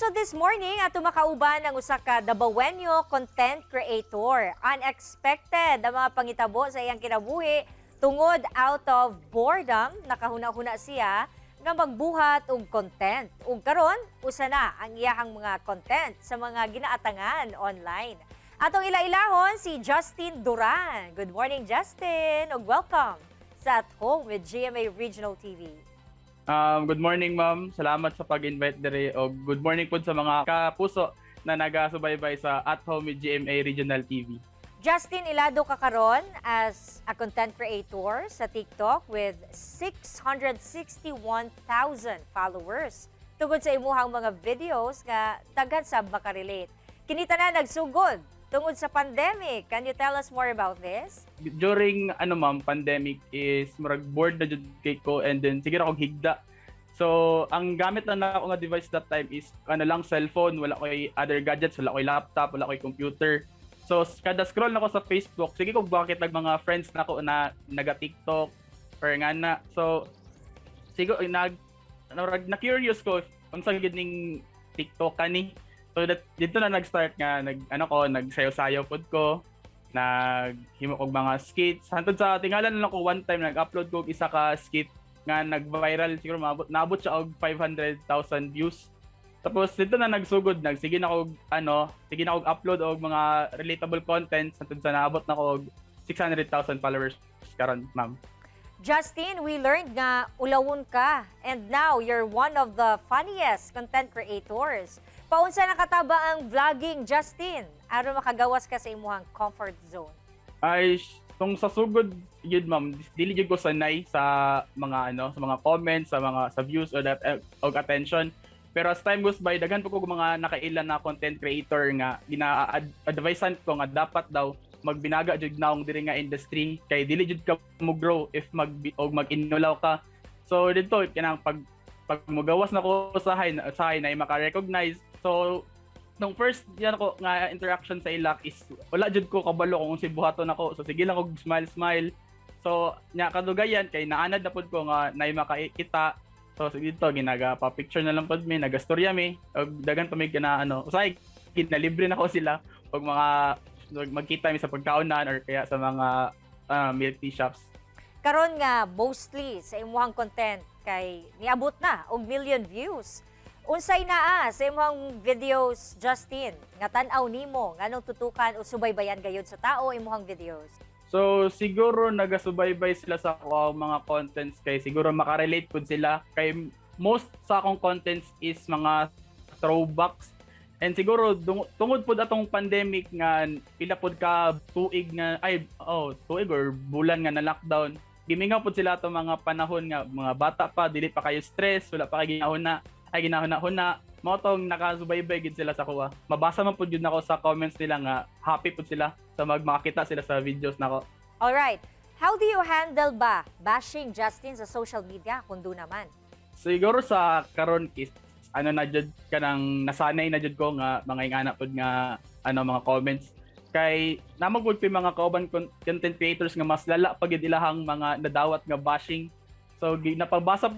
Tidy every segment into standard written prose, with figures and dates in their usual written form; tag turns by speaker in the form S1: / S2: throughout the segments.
S1: Kapuso, this morning ato makauban ang usa ka Dabawenyo content creator. Unexpected ang mga pangitabo sa iyang kinabuhi tungod out of boredom, nakahuna-huna siya nga magbuhat og content. Ug karon usa na ang iyahang mga content sa mga ginaatangan online. Atong ila-ilahon si Justin Duran. Good morning, Justin, ug welcome sa At Home with GMA Regional TV.
S2: Good morning, ma'am. Salamat sa pag-invite diri o good morning po sa mga kapuso na nagasubaybay sa At Home with GMA Regional TV.
S1: Justin, ilado ka karon as a content creator sa TikTok with 661,000 followers tungod sa imuhang mga videos nga daghan sab makarelate. Kini tanan nagsugod tungod sa pandemic. Can you tell us more about this?
S2: During ano, ma'am, pandemic is murag bored na jud kay ko and then sige ra kog higda. So, ang gamit lang nako nga device that time is ano lang, cellphone, wala koy other gadgets, wala koy laptop, wala koy computer. So, kada scroll nako sa Facebook, sige kog bakit nag mga friends nako na naga-TikTok or nga na. So, siguro nag na curious ko unsa gid ning TikTok kani. So that dito na nag-start nga nag ano ko, nagsayaw-sayaw pod ko, naghimo kog mga skits. Hantod sa tingala na lang ko one time nag-upload ko og isa ka skit nga nag-viral, siguro maabot siya og 500,000 views. Tapos dito na nagsugod, nagsige na og ano, sige na og upload og mga relatable contents hantod sa naabot na ko og 600,000 followers karon, ma'am.
S1: Justin, we learned nga ulawon ka and now you're one of the funniest content creators. Paunsa nakataba ang vlogging, Justin, aron makagawas ka sa imuhang comfort zone?
S2: Ay, tong sa sugod yun, ma'am, dili jud ko sanay sa mga ano, sa mga comments, sa mga sa views or that og attention. Pero as time goes by, daghan po ko mga nakaila na content creator nga gina-advisean ko nga dapat daw magbinaga jud naong diri nga industry kay dili jud ka mo grow if mag og mag-inulaw ka. So dito kanang pag mogawas na ko sa high na maka-recognize. So nung first yan ako nga interaction sa ilak is wala jud ko kabalo kung unsay buhaton nako. So sige lang og smile smile. So nya kadugayan kay naanad na pud ko nga nay makakita. So dito ginaga pa picture na lang pud mi, nagastorya mi og daghan pa mi na ano, usahay ginalibre na ko sila pag mga magkita mi sa pagkaunan or kaya sa mga milk tea shops.
S1: Karon nga mostly sa imuhang content kay niabot na og million views. Unsay naa sa imuhang videos, Justin, nga tan-aw nimo nganong tutukan o subaybayan gayud sa tao imuhang videos?
S2: So siguro nagasubaybay sila sa ako mga contents kay siguro makarelate pud sila kay most sa akong contents is mga throwbacks and siguro tungod pud atong pandemic nga pila pud ka tuig nga, ay oh, tuig or bulan nga na lockdown, gimingaw pud sila atong mga panahon nga mga bata pa, dili pa kayo stress, wala pa kay ginahuna ay ginahuna-huna. Mao tong nakasubaybay gid sila sa kuha. Mabasa man pud jud nako sa comments nila nga happy pud sila sa makakita sila sa videos nako.
S1: Alright. How do you handle ba bashing, Justin, sa social media kung do naman?
S2: Siguro sa karon is ano na jud, kanang nasanay na jud ko nga mga ingana pud nga ano, mga comments, kay namo pud mga kauban content creators nga mas lala pa gid ilahang mga nadawat nga bashing. So ginapabasa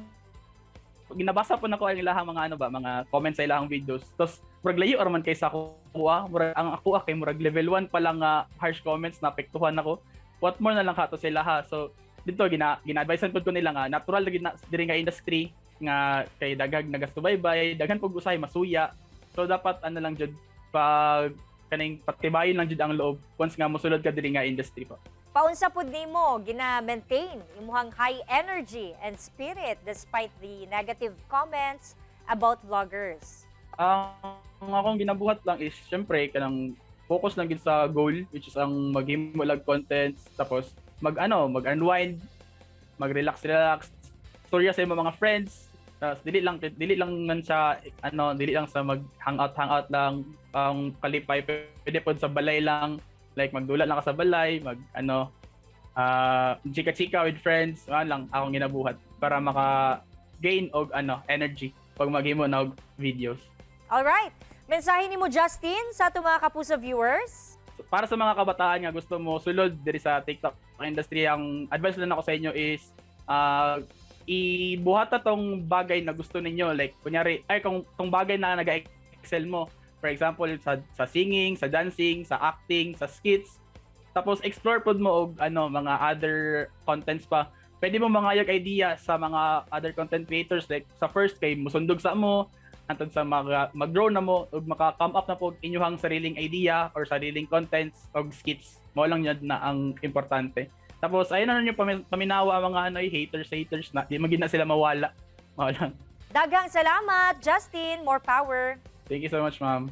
S2: ginabasa po nako ang ilahang mga ano ba, mga comments sa ilahang videos. Tapos murag layo ra man kay sa kuha, murag ang ako kay murag level 1 pa lang nga harsh comments na apektuhan ako. What more na lang kato sila ha. So dito gina-advisean pud ko nila nga natural lagi na diri nga industry nga kay daghag nagasubaybay, daghan pug usahay masuya. So dapat ano lang jud, pag kaning patibayin lang jud ang loob once nga mosulod ka diri nga industry po.
S1: Paunsa pud nimo gina-maintain imuhang high energy and spirit despite the negative comments about vloggers?
S2: Ang akong ginabuhat lang is syempre kanang focus lang gid sa goal, which is ang maghimo lag contents, tapos mag ano, mag-unwind, mag-relax relax, storya sa imong mga friends. Tapos dili lang man sa ano, dili lang sa mag hangout hangout lang ang kalipay, pwede pod sa balay lang, like magdula lang ka sa balay, mag ano, chika-chika with friends. Ano lang akong ginabuhat para maka gain og ano, energy pag maghimo na og videos.
S1: Alright. Mensahe nimo, Justin, sa atong mga kapuso viewers?
S2: So, para sa mga kabataan nga gusto mo sulod diri sa TikTok industry, ang advice lang ako sa inyo is ibuhat tong bagay na gusto ninyo. Like kunyari ay kung tong bagay na naga maka-excel mo. For example, sa singing, sa dancing, sa acting, sa skits. Tapos explore pod mo og ano, mga other contents pa. Pwede mo mangayog idea sa mga other content creators, like sa first kay musundog sa mo hantod sa mga mag-grow na mo ug maka-come up na po inyong sariling idea or sariling contents og skits. Mao lang yun na ang importante. Tapos ayun na ninyo paminawa ang mga ano, eh, haters haters na di man na sila mawala. Mao lang.
S1: Daghang salamat, Justin. More power.
S2: Thank you so much, ma'am.